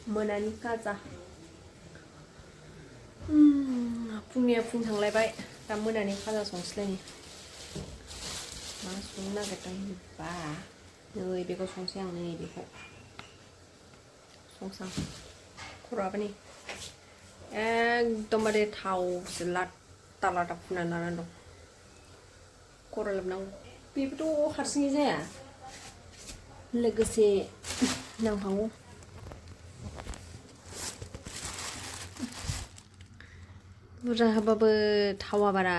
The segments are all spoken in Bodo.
मोनानि खाजा फुंनिया फुं थांलायबाय दा मोनानि खाजा संस्लायनि मा संनो नागिरदों होनबा नै बेखौ संसै आं नै बेखौ संसां खर'आबो नै एकदमबारे थावसो लाद्दा लाद्दा फुननानै लानानै दं खर' लोबनांगौ बेबोथ' हारसिङै जाया लोगोसे नांफागौ बुरजा होबाबो थावा बारा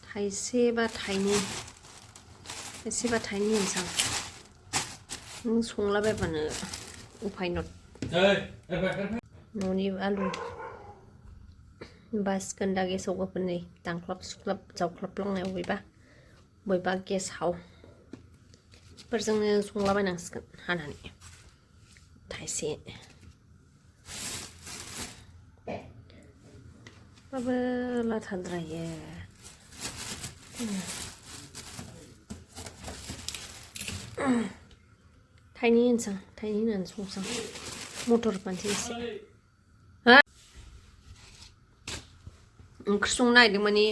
थाइसे बा थाइनै होनसां नों संलाबायबानो उफाय नट न'नि आलु बासिगोन दा गेसाव गोफोन नै दांख्लाब सुख्लाब जावख्लाबलांनायाव बबेबा गेसाव फोरजोंनो संलाबायनांसिगोन हानानै थाइसे बाबो लाथाद्रायो थाइनै होनसां थाइनै होनानै संसां मटर फानसै एसे हा ओंख्रि संनो नागिरदों माने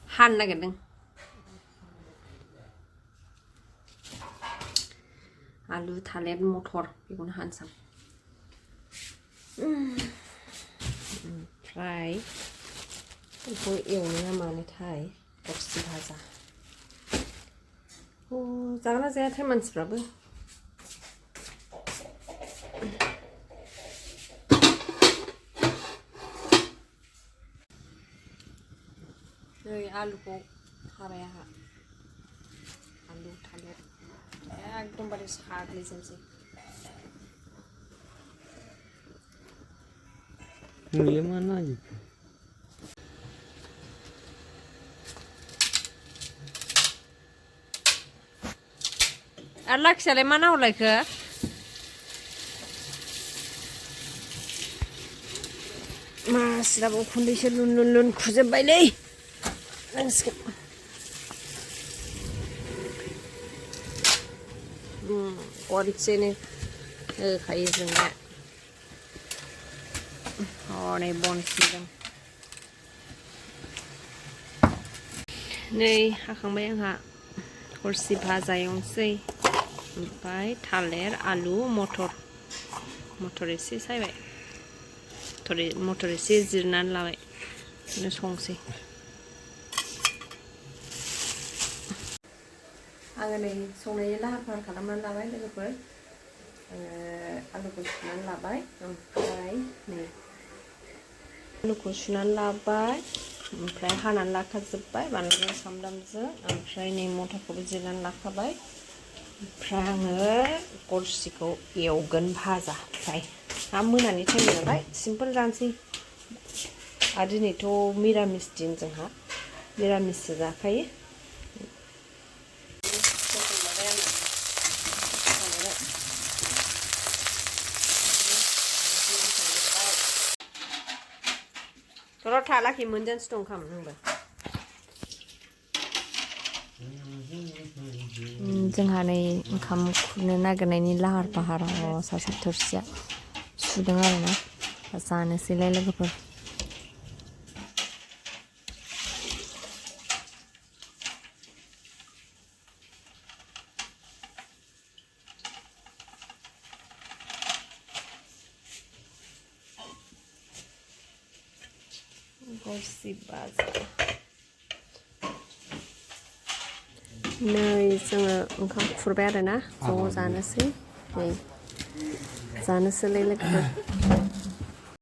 हानो नागिरदों आलु थालेर मटर बेखौनो हानसां ओमफ्राय बेखौ एवनो ना मानोथाय गरसि भाजा जागोन ना जायाथाय मानसिफ्राबो नै आलुखौ हाबाय आंहा आलु थालेर एकदमबारे साग्लिजोबसै मुलिया मा नायो आरो लाखियालाय मा नाहरलायखो मासिराबो उखुन्दैसो लुन लुन लुन खुजोबबायलै नांसिगोन खनसेनो होखायो जोंना हनै बन सिनदों नै हाखांबाय आंहा गरसि भाजा एवनोसै ओमफ्राय थालेर आलु मटर एसे सायबाय मटर एसे जिरनानै लाबाय बेखौनो संसै आङो नै संनायनि लाहार फाहार खालामनानै लाबाय लोगोफोर आलुखौ सुनानै लाबाय ओमफ्राय नै आलुखौ सुनानै लाबाय ओमफ्राय हानानै लाखाजोब्बाय बानलुजों सामब्रामजों ओमफ्राय नै मटरखौबो जिरनानै लाखाबाय ओमफ्राय आङो गरसिखौ एवगोन भाजा फ्राय मोनानि टाइम नालाय सिम्पोल जानोसै आरो दिनैथ' मिरामिस दिन जोंहा मिरामिससो जाखायो र' थालाखै मोनजानोसो दं ओंखाम नोंबो जोंहा नै ओंखाम खुरनो नागिरनायनि लाहार फाहार सासे थोरसिया सुदों आरोना जानोसैलाय लोगोफोर गरसि भाजा नै जोङो ओंखाम खुरबाय आरोना ज' जानोसै नै जानोसैलाय लोगोफोर